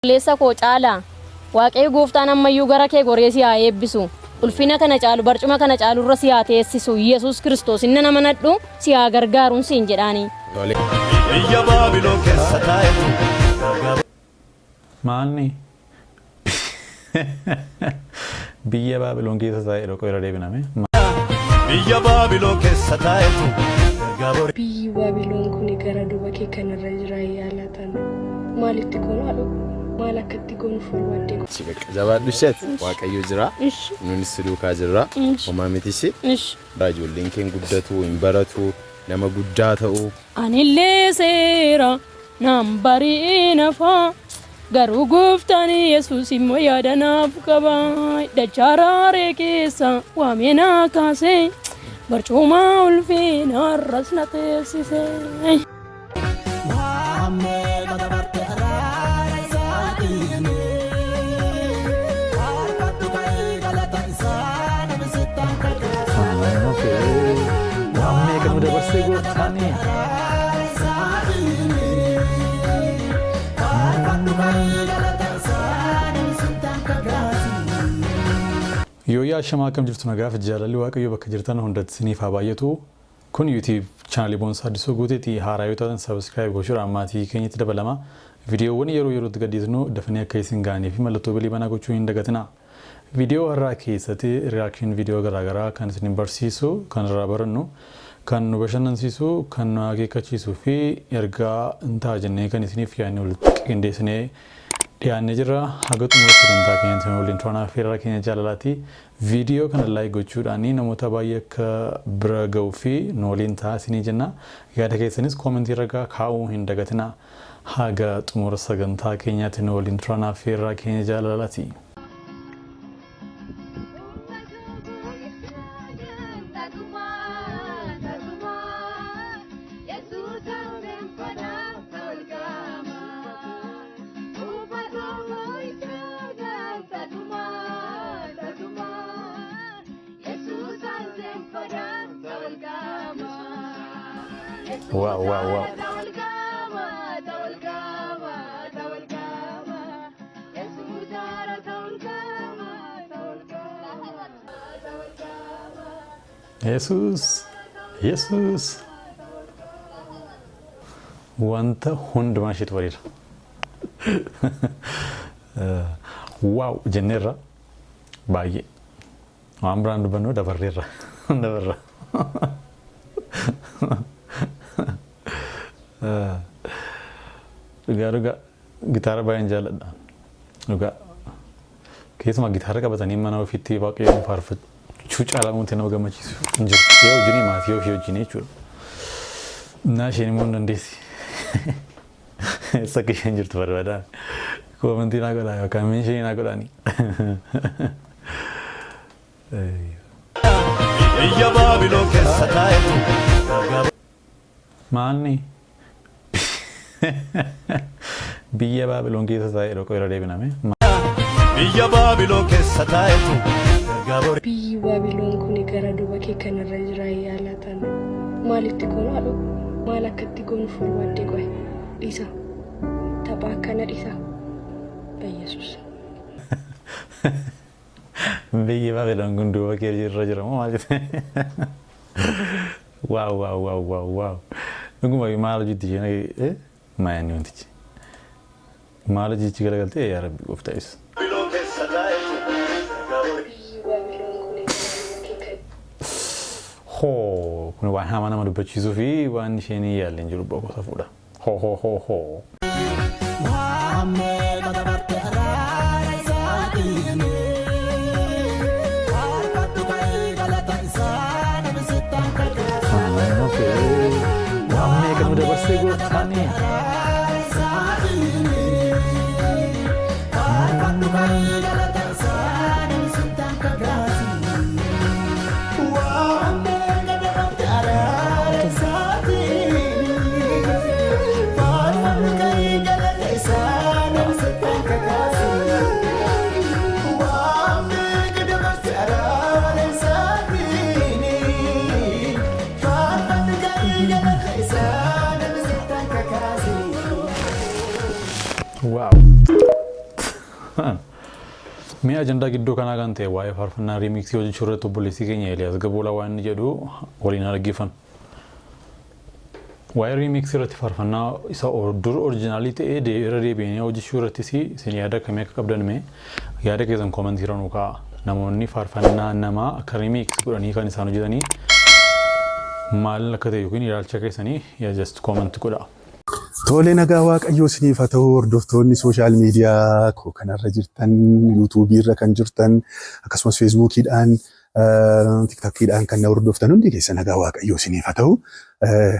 Obboleessa koo Caalaa, Waaqayyo gooftaan ammayyuu gara kee goree si haa eebbisu. Ulfina kana caalu, barcuma kana caalu irra si haa teessisu. Yesuus Kiristoos inni nama nadhu si haa gargaaruun siin jedhaani. Biyya Baabilon keessa taa'etu ergaa Maalni biyya Baabilon keessa taa'e dhokoo irra deebiname. Biyya Baabilon keessa taa'etu ergaa borii. Biyyi Baabilon kuni gara duuba kee kanarra jira yaalatan. Maalitti goonu haadho? Maal akkatti goonuuf barbaadde? Ishi bakka jabaadhu isheet waaqayyo jira Ishi. nunis si duukaa jirra Ishi. homaa miti ishi Ishi. ijoolleen keen guddatu hin baratu nama guddaa ta'u. Anillee seera naan bari'ee nafa garuu gooftaan Yesuus immoo yaada naaf qaba. Dachaa raaree keessa waamee naa kaase barcuma ulfina irras na teessise. Waan meeqa nu dabarsee gooftaani. Yooyyaa ashamaa akkam jirtu nagaaf jaalalli waaqayyoo bakka jirtan hundatti isiniif haa baay'atu. Kun YouTube chaanalii Boonsaa Addisuu Guuteeti. Haaraa yoo taatan subscribe gochuudhaan maatii keenyatti dabalama. Viidiyoowwan yeroo yerootti gadhiisnu dafanii akka isin ga'anii fi mallattoo bilii banaa gochuu hin dagatinaa. Viidiyoo har'aa keessatti reaction viidiyoo garaagaraa kan isin barsiisu, kan irraa barannu, kan nu bashannansiisu, kan nu akeekkachiisuu fi ergaa hin ta'a jennee kan isiniif yaadne walitti qindeessinee dhiyaannee jirra. Haga xumura sagantaa keenyatti nu waliin turan affeerraa keenya jaalalaati. Viidiyoo kana like gochuudhaan namoota baay'ee akka bira ga'uu fi nu waliin ta'a isinii jenna. Yaada keessanis koomentii irra kaa'uu hin dagatinaa. Haga xumura sagantaa keenyaatti nu waliin turan affeerraa keenya jaalalaati. Wow, wow, wow. Yesuus, Yesuus. Wanta hundumaa isheetu bareeda. Wow jenneerra baay'ee. Waan biraan dubbannu dabarreerra. Dabarra. Dhugaa dhugaa gitaara baay'een jaalladha. Dhugaa. Keessumaa gitaara qabatanii mana ofiitti waaqayyoon faarfachuu caalaa wanti nama gammachiisu hin jiru. Yoo wajjin maatii ofii wajjin jechuudha. Naa isheen immoo hin dandeessi. Eessa akka isheen jirtu barbaadaa. Koomentii naa godhaa yookaan meeshaa naa godhaani. Biyya Baabilon keessa taa'etu ergaa Maalni biyya Baabilon keessa taa'e dhokoo irra deebiname. Biyya Baabilon keessa taa'etu ergaa borii. Biyyi Baabilon kuni gara duuba kee kanarra jira yaalatan. Maalitti goonu haadho? Maal akkatti goonuuf barbaadde qoy? Dhisa. Tapha akkana dhisa. Bayyesuus. Biyyi Baabilon kun duuba kee irra jira moo maal jette? Waaw waaw waaw waaw waaw. Dhuguma maal hojiitti isheen maayanni wantichi. Maal hojiichi galagaltee yaa Rabbi gooftaa Yesuus. Baabilon keessa taa'etu ergaa borii. Biyyi Baabilon kuni gara duuba kee kan. Hoo kun waan hamaa nama dubbachiisuu fi waan isheen hin yaalle hin jiru boqota fuudha. Hoo hoo hoo hoo. Waan meeqa nu dabarsee gooftaani. Wow. Mee ajandaa gidduu kanaa kan ta'e waa'ee faarfannaa remix hojjechuu irratti obboleessi keenya Eeliyaas Gaboolaa waan inni jedhu waliin dhaggeeffannu. Waa'ee remix irratti faarfannaa isa dur original ta'ee irra deebi'anii hojjechuu irrattis isin yaada akkamii akka qabdan mee yaada keessan comment irra nuu kaa'a. Namoonni faarfannaa namaa akka remix godhanii kan isaan hojjetanii maal akka ta'e yookiin ilaalcha keessanii just comment godhaa. Tole, nagaa Waaqayyoo isiniif haa ta'u. Hordoftoonni social media koo kanarra jirtan, YouTubeii irra kan jirtan, akkasumas Facebookiidhaan, TikTokiidhaan kan na hordoftan hundi keessa, nagaa Waaqayyoo isiniif haa ta'u.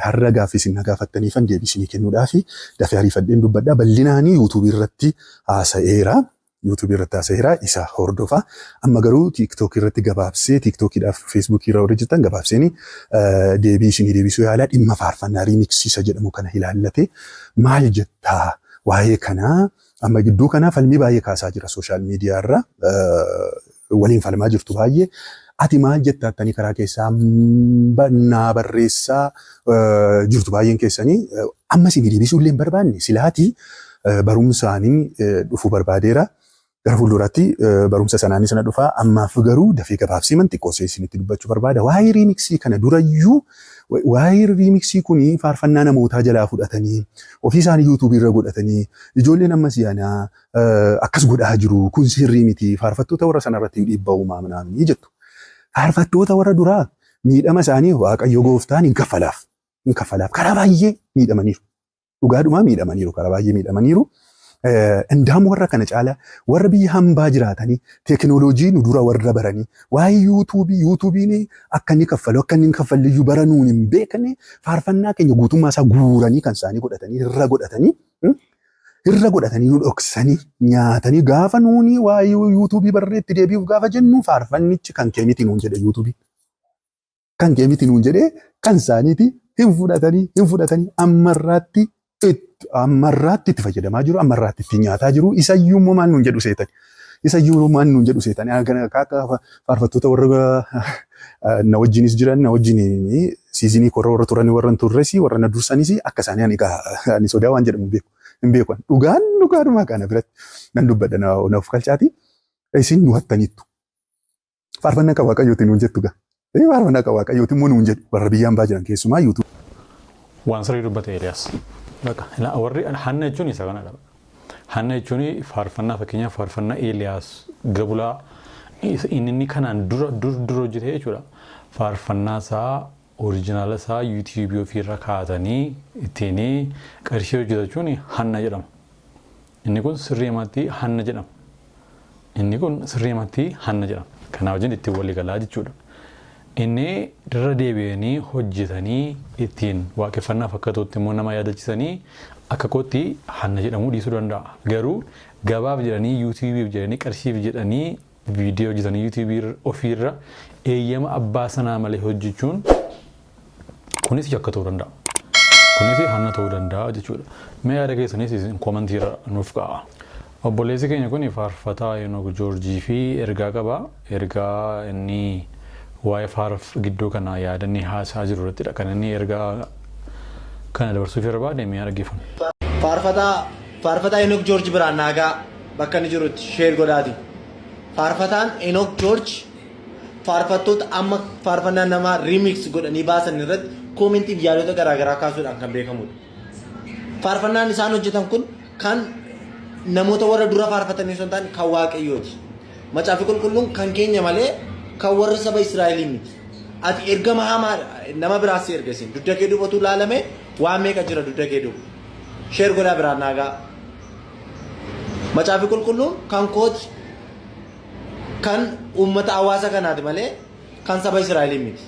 Har'a gaaffii isin na gaafattaniifan deebii isinii kennuudhaaf dafee ariifadheen dubbadha. Bal'inaanii YouTubeii irratti haasa'eera. YouTubeii irratti haasa'eera, isa hordofa. Amma garuu TikTokii irratti gabaabsee, TikTokiidhaaf Facebookii irra warri jirtan, gabaabseeni deebii isinii deebisuu yaalaa. Dhimma faarfannaa remixii isa jedhamu kana ilaallate maal jettaa? Waa'ee kanaa amma gidduu kanaa falmii baay'ee kaasaa jira, social media irra waliin falmaa jirtu baay'ee. Ati maal jettaattanii karaa keessaa naa barreessaa jirtu baay'een keessanii. Amma isinii deebisuu illee hin barbaanne, silaatii barumsaanii dhufuu barbaadeera. Gara fuulduraatti barumsa sanaanis na dhufa. Ammaaf garuu dafee gabaabsee man xiqqoo isinitti dubbachuu barbaada. Waa'ee remixii kana durayyuu, waa'ee remixii kuni faarfannaa namootaa jalaa fudhatanii ofii isaanii YouTubeii irra godhatanii, ijoolleen amma si'anaa akkas godhaa jiru, kun sirrii miti, faarfattoota warra sanarratti dhiibbaa uumaa naamni jettu. Faarfattoota warra duraa miidhama isaanii Waaqayyo gooftaan hin kaffalaaf. Hin kaffalaaf, karaa baay'ee miidhamaniiru. Dhugaadhumaa miidhamaniiru, karaa baay'ee miidhamaniiru. Indaam warra kana caala warra biyya hambaa jiraatanii teekinooloojii nu dura warra baranii, waa'ee YouTubeii, YouTubeiin akka inni kaffalu akka inni hin kaffalliyyuu bara nuun hin beekne, faarfannaa keenya guutummaa isaa guuranii kan isaanii godhatanii irra godhatanii nu dhoksanii nyaatanii, gaafa nuuni waa'ee YouTubeii barreetti deebi'uuf gaafa jennu, faarfannichi kan kee miti nuun jedhe YouTubeii. Kan kee miti nuun jedhee, kan isaaniiti hin fudhatanii hin fudhatanii ammarraatti itti fayyadamaa jiru, ammarraatti ittiin nyaataa jiru. Isayyuu immoo maal nuun jedhu seetan? Isayyuu maal nuun jedhu seetan? Akka faarfattoota warra na wajjinis jiran, na wajjin seasonii korra warra turan, warra hin turres, warra na dursanis, akka isaanii ani egaa ani sodaa waan jedhamu beeku hin beeku. Dhugaan dhugaadhuma kana biratti nan dubbadha, na of kalchaati. Isin nu hattaniittu. Faarfannaa kan Waaqayyooti nuun jettu gaa. Faarfannaa kan Waaqayyooti immoo nuun jedhu warra biyyaan baa jiran keessumaa YouTube. Waan sirrii dubbate Eeliyaas. Bakka warri hanna jechuun isa kanadha. Hanna jechuun faarfannaa, fakkeenyaaf faarfannaa Eeliyaas Gabulaa inni kanaan dura dur dur hojjete jechuudha. Faarfannaa isaa original isaa YouTubeii ofiirra kaa'atanii ittiin qarshii hojjetachuun hanna jedhama. Inni kun sirriimatti hanna jedhama. Inni kun sirriimatti hanna jedhama. Kanaa wajjin ittiin walii galaa jechuudha. Inni irra deebi'anii hojjetanii ittiin waaqeffannaaf akka ta'utti immoo nama yaadachiisanii akka kootti hanna jedhamuu dhiisuu danda'a. Garuu gabaaf jedhanii, YouTubeiif jedhanii, qarshiif jedhanii viidiyoo hojjetanii YouTubeii ofiirra eeyyama abbaa sanaa malee hojjechuun kunis yakka ta'uu danda'a. Kunis hanna ta'uu danda'a jechuudha. Mee yaada keessanis isin commentii irra nuuf ka'a. Obboleessi keenya kun faarfataa Enook Joorjii fi ergaa qaba. Ergaa inni waa'ee faarf gidduu kana yaada inni haasaa jiru irrattidha. Kan inni ergaa kana dabarsuuf barbaade mee dhaggeeffannu. Faarfataa Enook Joorji biraan naagaa bakka inni jirutti share godhaati. Faarfataan Enook Joorji faarfattoota amma faarfannaa namaa remix godhanii baasan irratti commentiif yaadota garaagaraa kaasuudhaan kan beekamudha. Faarfannaan isaan hojjetan kun kan namoota warra dura faarfatanii osoo hin taane kan Waaqayyooti. Macaafi Qulqulluun kan keenya malee kan warra saba Israa'elii miti. Ati ergama hamaa nama biraas si erga isin. Dugda kee duubatu ilaalame, waan meeqa jira dugda kee duuba. Share godhaa biraan naagaa. Macaafi Qulqulluun kan kooti, kan uummata hawaasa kanaati malee kan saba Israa'elii miti.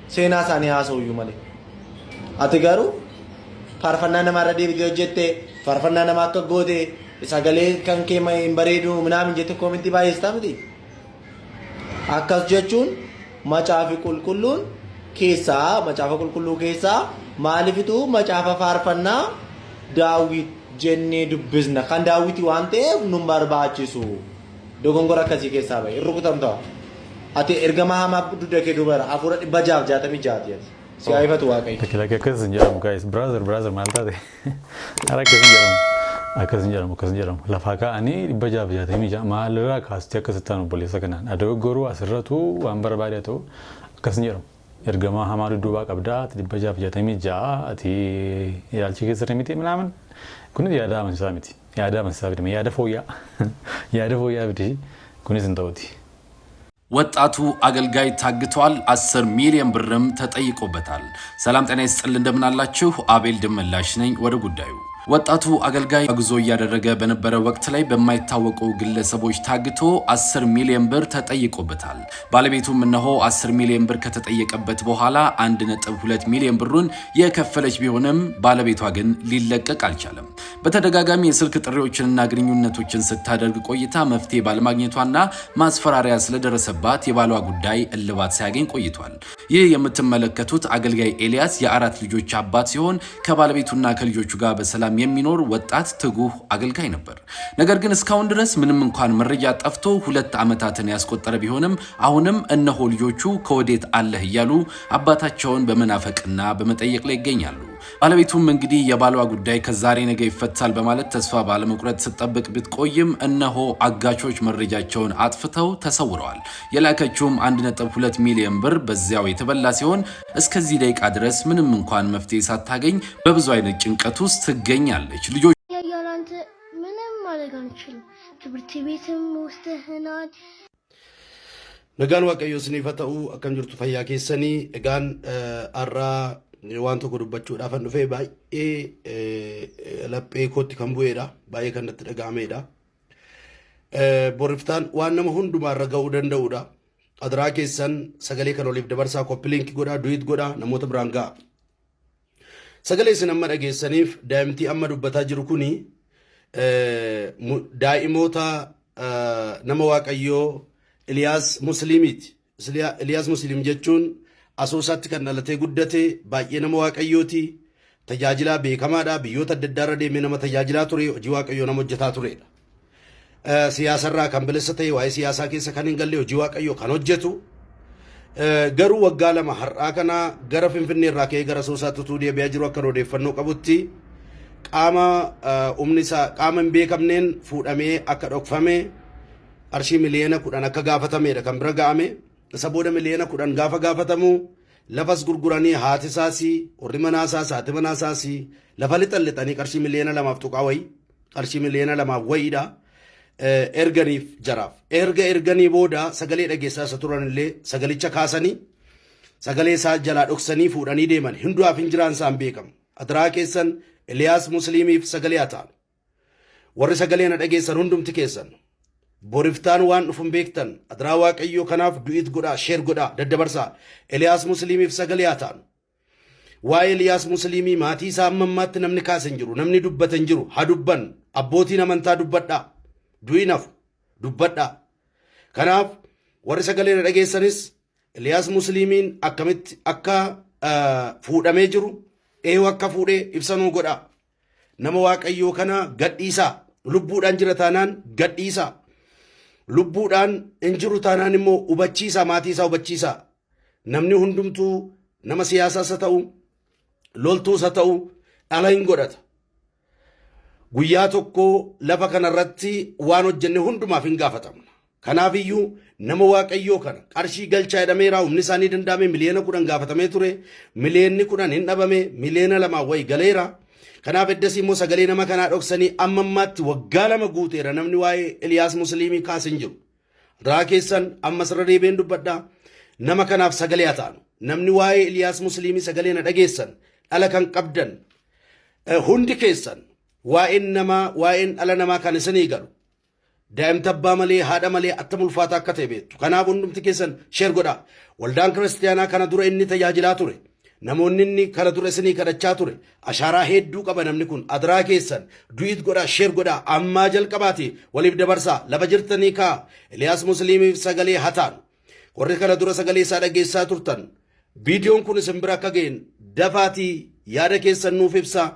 Seenaa isaanii haasa'u iyyuu malee. Ati garuu faarfannaa namaarra deebitee hojjette, faarfannaa nama akka goote, sagalee kan kee hin bareedu minaamin jette commentii baay'eesstaa miti. Akkas jechuun Macaafi Qulqulluun keessaa, Macaafa Qulqulluu keessaa maalifitu macaafa faarfannaa Daawit jennee dubbisna? Kan Daawiti waan ta'eef nun barbaachisu. Dogongora akkasii keessaa bahi. Rukutamta. Ati ergama hamaa dugda kee duuba jira. Hafuura 666ti ati. Si haa ifatu Waaqayyo. Lakki, lakki, akkas hin jedhamu guys. Brother, brother, maal taate? Ara akkas hin jedhamu. Akkas hin jedhamu, akkas hin jedhamu. Lafaa ka'anii 666 maalirraa kaastee akkasitti ta'an obboleessa kanaan. Adogoggoruu asirratu waan barbaade haa ta'u, akkas hin jedhamu. Ergamaa hamaa dudduubaa qabdaa, ati 666, ati ilaalchi keessa miti minaamin. Kunis yaada amansiisaa miti. Yaada amansiisaa fidame, yaada fooyya'aa. Yaada fooyya'aa fidi. Kunis hin ta'uti. ወጣቱ አገልጋይ ታግቷል። 10 ሚሊዮን ብርም ተጠይቆበታል። ሰላም ጤና ይስጥል፣ እንደምናላችሁ። አቤል ድመላሽ ነኝ። ወደ ጉዳዩ፣ ወጣቱ አገልጋይ ጉዞ እያደረገ በነበረ ወቅት ላይ በማይታወቁ ግለሰቦች ታግቶ 10 ሚሊዮን ብር ተጠይቆበታል። ባለቤቱም እነሆ 10 ሚሊዮን ብር ከተጠየቀበት በኋላ 1.2 ሚሊዮን ብሩን የከፈለች ቢሆንም ባለቤቷ ግን ሊለቀቅ አልቻለም። በተደጋጋሚ የስልክ ጥሪዎችንና ግንኙነቶችን ስታደርግ ቆይታ መፍትሄ ባለማግኘቷና ማስፈራሪያ ስለደረሰባት የባሏ ጉዳይ እልባት ሳያገኝ ቆይቷል። ይህ የምትመለከቱት አገልጋይ ኤልያስ የአራት ልጆች አባት ሲሆን ከባለቤቱና ከልጆቹ ጋር በሰላም የሚኖር ወጣት ትጉህ አገልጋይ ነበር። ነገር ግን እስካሁን ድረስ ምንም እንኳን መረጃ ጠፍቶ 2 ዓመታትን ያስቆጠረ ቢሆንም አሁንም እነሆ ልጆቹ ከወዴት አለህ እያሉ አባታቸውን በመናፈቅና በመጠየቅ ላይ ይገኛሉ። ባለቤቱም እንግዲህ የባሏ ጉዳይ ከዛሬ ነገ ይፈታል በማለት ተስፋ ባለመቁረጥ ስትጠብቅ ብትቆይም እነሆ አጋቾች መረጃቸውን አጥፍተው ተሰውረዋል። የላከችውም 1.2 ሚሊዮን ብር በዚያው የተበላ ሲሆን እስከዚህ ደቂቃ ድረስ ምንም እንኳን መፍትሄ ሳታገኝ በብዙ አይነት ጭንቀት ውስጥ ትገኛለች። ልጆች ያለ አንተ ምንም ማድረግ አንችልም። ትምህርት ቤትም ወስደህናል። Nagaan Waaqayyoo isiniif haa ta'u. Akkam jirtu? Fayyaa keessanii? Egaan har'aa waan tokko dubbachuudhaaf an dhufee baay'ee laphee kootti kan bu'eedha, baay'ee kan natti dhaga'ameedha. Boriftaan waan nama hundumaarra ga'uu danda'udha. Adaraa keessan, sagalee kan oliif dabarsaa, copy link godhaa, duet godhaa, namoota biraan ga'a. Sagalee isin amma dhageessaniif daa'imtii amma dubbataa jiru kuni daa'imoota nama Waaqayyoo Iliyaas Musliimiiti. Iliyaas Musliim jechuun Asoosaatti kan dhalatee guddate, baay'ee nama Waaqayyooti. Tajaajilaa beekamaadha. Biyyoota adda addaarra deemee nama tajaajilaa ture, hojii Waaqayyoo nama hojjetaa turedha. Siyaasarraa kan bilisa ta'e, waa'ee siyaasaa keessa kan hin galle, hojii Waaqayyoo kan hojjetu. Garuu waggaa 2 har'aa kana gara Finfinnee irraa ka'ee gara Asoosaatti utuu deebi'aa jiru, akka odeeffannoo qabutti, qaama humni isaa qaama hin beekamneen fuudhamee akka dhokfame, qarshii miliyoona 10 akka gaafatamedha kan bira ga'ame. Isa booda miliyoona 10 gaafa gaafatamu lafas gurguranii, haati isaas, warri manaa isaas, haati manaa isaas lafa lixan lixanii qarshii miliyoona 2f tuqaa wayi, qarshii miliyoona 2f wayiidha. Erganiif jaraaf. Erga erganii booda sagalee dhageessaa isa turan illee sagalicha kaasanii, sagalee isaa jalaa dhoksanii fuudhanii deeman. Hindu'aaf hin jiraan isaan beekamu. Adaraa keessan, Eliyaas Musliimiif sagalee haa ta'an. Warri sagalee na dhageessan hundumti keessan, boriftaan waan dhufu hin beektan. Adaraa Waaqayyoo, kanaaf duet godhaa, share godhaa, daddabarsaa. Eliyaas Musliimiif sagalee haa ta'an. Waa'ee Eliyaas Musliimii maatii isaa amma ammaatti namni kaase hin jiru, namni dubbate hin jiru. Haa dubban. Abbootiin amantaa, dubbadhaa. Du'i nafu, dubbadhaa. Kanaaf warri sagalee na dhageessanis Eliyaas Musliimiin akkamitti akka fuudhamee jiru, eenyu akka fuudhee ibsanuu godhaa. Nama Waaqayyoo kana gadhiisaa. Lubbuudhaan jira taanaan gadhiisaa. Lubbuudhaan hin jiru taanaan immoo hubachiisaa, maatii isaa hubachiisaa. Namni hundumtuu, nama siyaasaas haa ta'u, loltuus haa ta'u, dhala hin godhata. Guyyaa tokko lafa kanarratti waan hojjenne hundumaaf hin gaafatamna. Kanaaf iyyuu nama Waaqayyoo kana qarshii galchaa jedhameera. Humni isaanii danda'ame miliyoona 10 gaafatamee ture. Miliyoonni 10 hin dhabame, miliyoona 2 wayi galeera. Kanaaf eddasii immoo sagalee nama kanaa dhoksanii amma ammaatti waggaa 2 guuteera, namni waa'ee Eliyaas Musliimii kaase hin jiru. Adaraa keessan, amma sirra deebi'een dubbadhaa. Nama kanaaf sagalee haa ta'anu. Namni waa'ee Eliyaas Musliimii sagalee na dhageessan, dhala kan qabdan hundi keessan, waa'een namaa, waa'een dhala namaa kan isinii galu, daa'imti abbaa malee haadha malee attam ulfaataa akka ta'e beektu. Kanaaf hundumti keessan share godhaa. Waldaan kiristaanaa kana dura inni tajaajilaa ture, namoonni inni kana dura isinii kadhachaa ture, ashaaraa hedduu qaba namni kun. Adaraa keessan, duet godhaa, share godhaa, ammaa jalqabaati waliif dabarsaa. Lafa jirtanii kaa Eliyaas Musliimiif sagalee haa taanu. Warri kana dura sagalee isaa dhageessaa turtan, viidiyoon kun isin bira akka ga'een dafaatii yaada keessan nuuf ibsaa.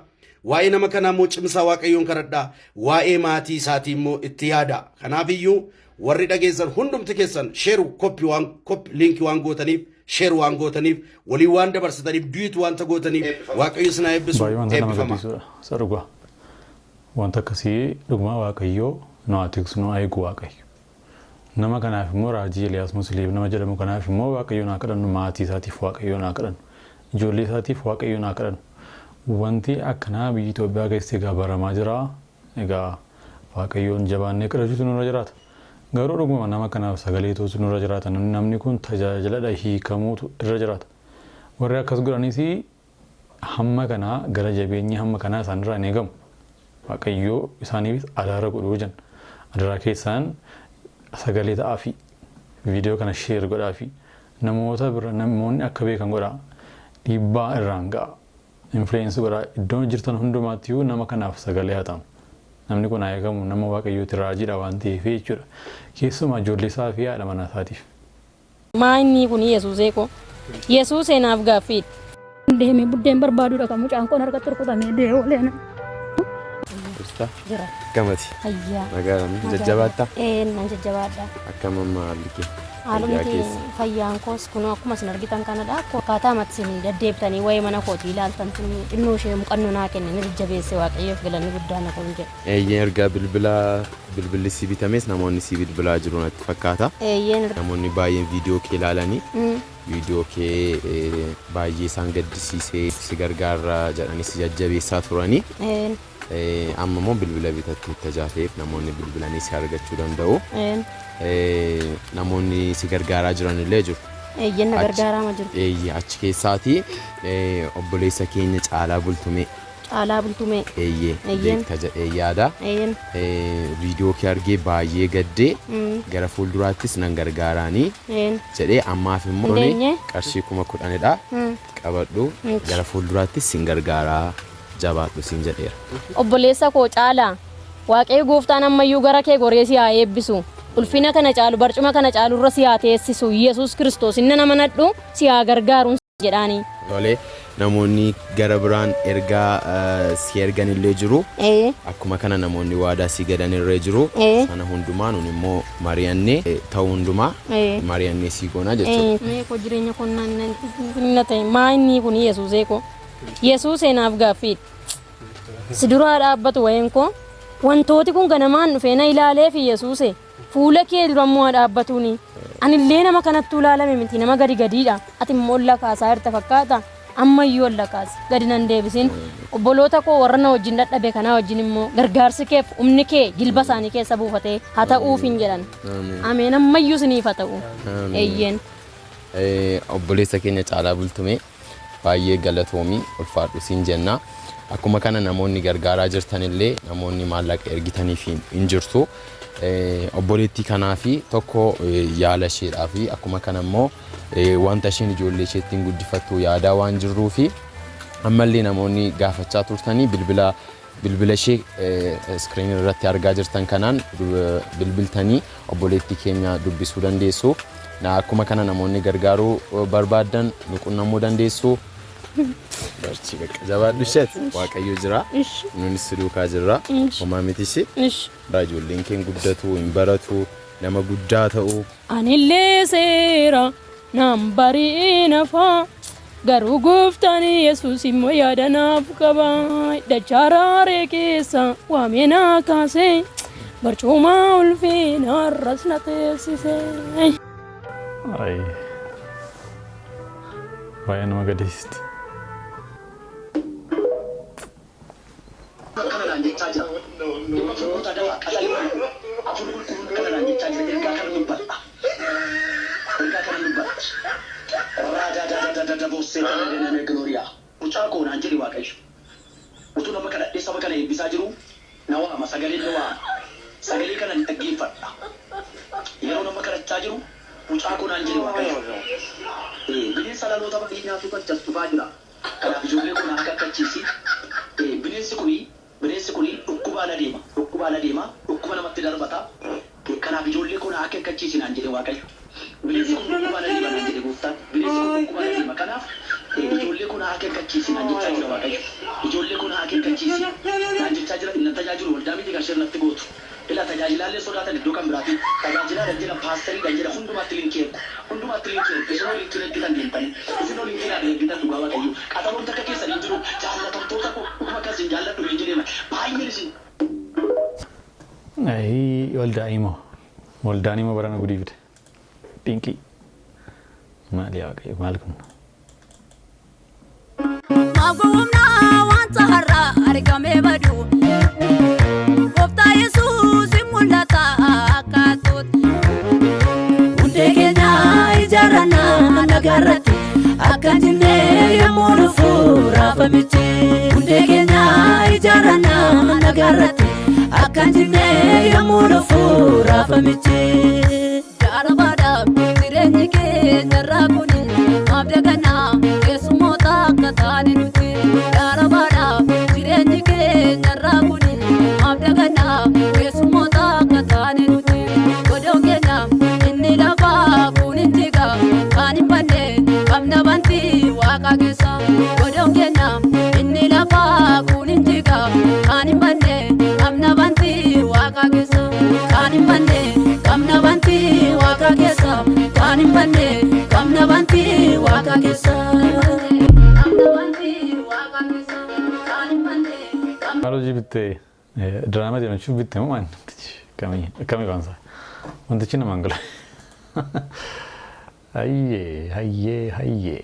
Waa'ee nama kanaa immoo cimsaa Waaqayyoon kadhadhaa. Waa'ee maatii isaatii immoo itti yaada. Kanaaf iyyuu warri dhageessan hundumti keessan share, copy waan copy link waan gootaniif, share waan gootaniif, walii waan dabarsitaniif, duet waanta gootaniif, Waaqayyo isin haa eebbisu. Baay'ee wanta nama Eebbifama. gaddisiisudha. Isa dhugaa. Wanta akkasii dhuguma Waaqayyoo nu haa tiksu, nu haa eegu Waaqayyo. Nama kanaaf immoo, raajii Eliyaas Musliim nama jedhamu kanaaf immoo Waaqayyoon haa kadhannu, maatii isaatiif Waaqayyoon haa kadhannu, ijoollee isaatiif Waaqayyoon haa kadhannu. Wanti akkanaa biyya Itoophiyaa keessatti egaa baramaa jira. Egaa Waaqayyoon jabaannee kadhachuutu nurra jiraata. Garuu dhuguma nama kanaaf sagalee ta'utu nurra jiraata. Namni kun tajaajiladha hiikamuutu irra jiraata. Warri akkas godhanis hamma kanaa gara jabeenyi hamma kanaa isaanirraa hin eegamu. Waaqayyoo isaaniifis adaara godhuu jenna. Adaraa keessaan sagalee ta'aafi, viidiyoo kana share godhaafi, namoota bira namoonni akka beekan godhaa, dhiibbaa irraan ga'a. Influence godhaa. Iddoo jirtan hundumaatti nama kanaaf sagalee haa ta'u. Namni kun haa eegamu, nama Waaqayyooti, raajiidha waan ta'eef jechuudha. Keessumaa ijoollee isaa fi haadha manaa isaatiif. Maa inni kun Yesuusee ko? Yesuusee naaf gaaffiidha. Deemee buddeen barbaadudha kan mucaan kun harkatti rukutamee du'e ooleena. Jirta? Jira. Akkamati? Fayyaa. Nagaadhaan jajjabaattaa? Ee, nan jajjabaadha. Akkam amma haalli kee? Haalumti Fayyaa keessa? Fayyaan koos kun akkuma isin argitan kanadha. Akkaataa amatti isin deddeebitanii waa'ee mana kootii ilaaltan sun xinnoo ishee muqannoo naa kenne, na jajjabeesse. Waaqayyoof galanni guddaan haa ta'u jedha. Eeyyeen, ergaa bilbila bilbilli si bitames namoonni si bilbilaa jiru natti fakkaata. Eeyyeen. Namoonni baay'een viidiyoo kee ilaalanii viidiyoo kee baay'ee isaan gaddisiisee si gargaara jedhanii si jajjabeessaa turanii. Amma immoo bilbila bitattee tajaateef namoonni bilbilanii si argachuu danda'u. Namoonni si gargaaraa jiran illee jiru. Eeyyeen, na gargaaraama jiru. Eeyyee, achi keessaatii obboleessa keenya Caalaa Bultumee. Caalaa Bultumee. Eeyyee. Eeyyeen. Beekta jedhee yaada. Eeyyeen. Viidiyoo kee argee baay'ee gaddee gara fuulduraattis nan gargaaraanii jedhee, ammaaf immoo Dandeenye. qarshii 10,000dha qabadhu, gara fuulduraattis sin gargaaraa, jabaadhu siin jedheera. Obboleessa koo Caalaa, Waaqayyo gooftaan ammayyuu gara kee goree si haa eebbisu. Ulfina kana caalu, barcuma kana caalu irra si haa teessisu. Yesuus Kiristoos inni nama nadhu si haa gargaaru jedhaani. Tolee, namoonni gara biraan ergaa si ergan illee jiru. Akkuma kana namoonni waadaa si galan illee jiru. Sana hundumaa nun immoo mari'annee ta'u hundumaa mari'annee sii goonaa jechuudha. Mee koo jireenya koo na ta'e, maa inni kun Yesuusee koo? Yesuusee naaf gaaffiidha. Si duraa dhaabbatu wayeen koo, wantooti kun ganamaan dhufee na ilaalee fi Yesuuse fuula kee dura immoo haa dhaabbatuuni. Anillee nama kanattuu ilaalame miti, nama gadi gadiidha. Ati immoo ol lakaasaa jirta fakkaata. Ammayyuu ol lakaasi, gadi nan deebisin. Obboloota koo warra na wajjin dadhabe kanaa wajjin immoo gargaarsi keef humni kee jilba isaanii keessa buufatee haa ta'uuf hin jedhan. Ameen, ammayyuu isiniif haa ta'u. Eeyyeen. Obboleessa keenya Caalaa Bultumee, baay'ee galatoomii, ulfaadhu siin jenna. Akkuma kana namoonni gargaaraa jirtanillee, namoonni maallaqa ergitaniif hin jirtu. Obboleettii kanaa fi tokko yaala isheedhaa fi akkuma kana immoo wanta isheen ijoollee isheettiin guddifattu yaadaa waan jirruu fi ammallee namoonni gaafachaa turtanii bilbila ishee screen irratti argaa jirtan kanaan bilbiltanii obboleettii keenya dubbisuu dandeessu. Akkuma kana namoonni gargaaruu barbaaddan nu qunnamuu dandeessu. Barchi bakka jabaadhu isheet, Waaqayyo jira. Nunis si duukaa jirra. Homaa miti ishee. Ijoolleen keen guddatu, hin baratu, nama guddaa ta'u. Anillee seera naan bari'ee nafaa, garuu gooftaan Yesuus immoo yaada naaf qaba. Dachaa raaree keessa waamee naa kaasee, barcuma ulfina irras na teessise. Ay. Baay'ee nama gaddisiisti. Kanadhaan jechaa jira. Dhimma firoota dawaa qaxalee afur qulqulluun kanadhaan jechaa jira. Ergaa kana dubbadha. Ergaa kana dubbadha. Raadaadaadaadada boossee kana dename glooriyaa. Mucaa koo naan jedhe Waaqayyo. Utuu nama kadhadhee saba kana eebbisaa jiru na waama, sagaleen na waama. Sagalee kana hin dhaggeeffadha. Yeroo nama kadhachaa jiru mucaa koo naan jedhe Waaqayyo. Bineensa dhaloota baay'ee nyaatu kan dhufaa jira. Kanaaf ijoollee kun akka akkachiisi. Bineensi kuni dhukkubaan adeema. Dhukkubaan adeema. Dhukkuba namatti darbata. Kanaaf ijoollee kun akka akkachiisi naan jedhe Waaqayyo. Bineensi kun dhukkubaan adeema naan jedhe gooftaan. Bineensi kun dhukkubaan adeema. Kanaaf ijoollee kun akka akkachiisi naan jechaa jira Waaqayyo. Ijoollee kun akka akkachiisi naan jechaa jira. Inni tajaajilu waldaa miti kan isheen natti gootu. Ila tajaajilaallee sodaatan iddoo kan biraatiin tajaajilaadhaan jedha, paastariidhaan jedha, hundumaatti linkii ergu. Hundumaatti linkii ergu. Isinoo linkiin ergitan deemtanii. Isinoo linkiin ergitan, dhugaa Waaqayyo. Qaxaloon takka keessan hin jiru. Jaallatamtoota koo, dhuguma akkas hin jaalladhu hin jedhee baay'een isin. Waldaa immoo waldaan immoo barana gudii fide. Dinqii. Maali yaa Waaqayyo, maal kun? Maagumnaa wanta har'aa argamee badu. Gooftaa Yesuus hin mul'ata akkaatuutti. Hundee keenya ijaarrannaa nagaarratti akka hin jenne yommuu dhufu raafamichi. Hundee keenya ijaarrannaa nagaarratti akka hin jenne yommuu dhufu raafamichi. Jaarabaadhaaf jireenyi keenya irraa kuni maaf daganaa keessummoota akka taane nuti. Jaarabaadhaaf jireenyi keenya irraa kuni maaf daganaa keessummoota akka taane nuti. Godoon keenya inni lafaa kun hin jiga kan hin banne qabna bantii waaqa keessa. Godoon keenya inni lafaa kun hin jiga kan hin banne qabna bantii waaqa keessa. Kan hin banne qabna bantii waaqa keessa. Kan hin banne qabna bantii waaqa keessa. Qabna bantii waaqa keessa. Kan hin banne. Maal hojii bittee diraamaa jedhamuuf bitte moo maal wantichi akkamii akkamii qabansa wantichi namaan gala. Hayyee, hayyee, hayyee.